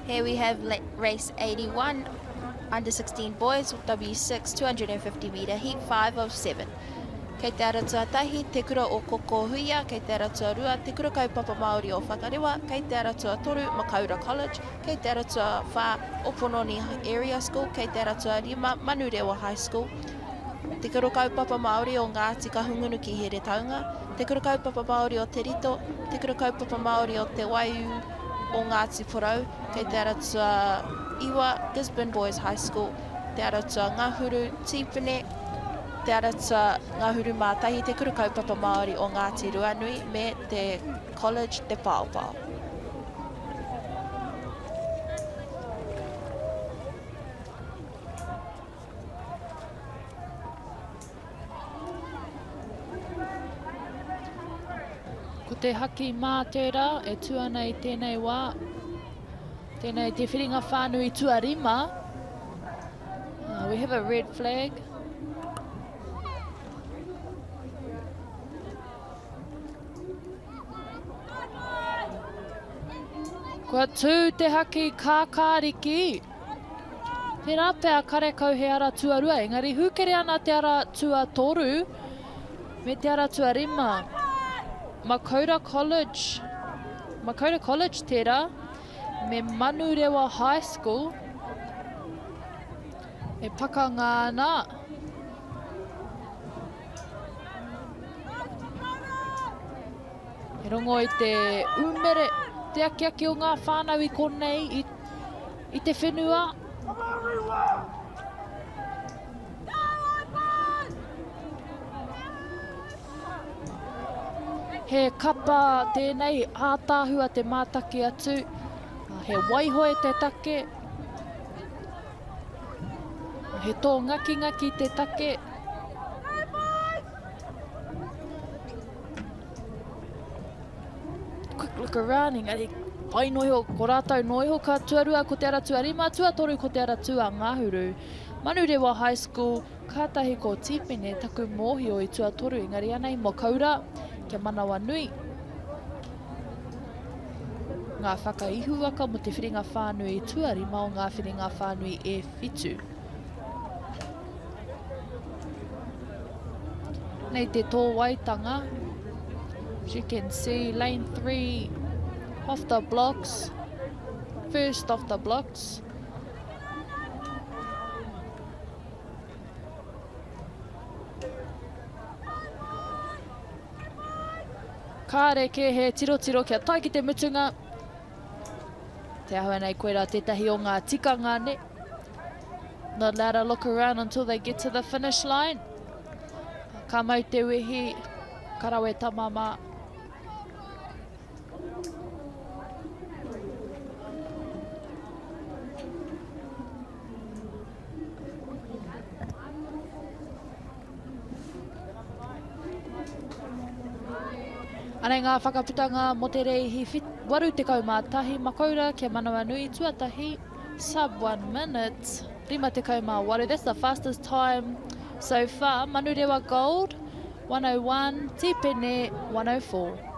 Here we have race 81, under 16 boys, W6, 250 metre heat 5 of 7. Kei te ara tuatahi, Te Kura o Kokohuia, kei te ara tuarua, Te Kura Kaupapa Māori o Whakarewa, kei te ara tuatoru, Makaura College, kei te ara tuawhā, Opononi Area School, kei te ara tuarima, Manurewa High School, Te Kura Kaupapa Māori o Ngāti Kahungunu ki Heretaunga, Te Kura Kaupapa Māori o Te Rito, Te Kura Kaupapa Māori o Te Waiū o Ngāti Porou, kei te ara tuaiwa, Gisborne Boys High School, Te Ara Tuangahuru, Tīpene, Te Ara Tuangahuru mā Tahi, Te Kura Kaupapa Māori o Ngāti Ruanui me te College Te Paopao. Ko te haki mā tērā e tū ana i tēnei wā. Tēnei te whiringa whānui tuarima. Uh, we have a red flag. Kua tū te haki kākāriki. Tērā pea karekau he ara tuarua, engari hūkere ana te ara tuatoru me te ara tuarima. Makaura College, Makaura College tērā, me Manurewa High School e pakanga ana. He rongo i te umere, te akiaki o ngā whānau i konei, i, i te whenua. He kapa tēnei, ātaahua te mātaki atu. He waihoe te take. He tōngakingaki te take. Quick look around, engari pai noa iho, ko rātou noa iho ka tuarua ko te ara tuarima, tuatoru ko te ara tuangahuru. Manurewa High School, kātahi ko Tīpene taku mōhio i tuatoru, engari anei Makaura, kia manawanui. Ngā whakaihuwaka mo te whiringa whānui tuarima o ngā whiringa whānui e whitu. Nei te tōwaitanga. As you can see, lane 3 off the blocks. First off the blocks. Kāre kē he tirotiro kia tae ki te mutunga. Te ahua nei koirā tētahi o ngā tikanga, ne? Not allowed to look around until they get to the finish line. Ka mau te wehi, ka rawe tama mā. Anei ngā whakaputanga mō te reihi 81 Makaura kia manawanui tuatahi sub 1 minute 58 that's the fastest time so far Manurewa Gold 101 Tipene 104.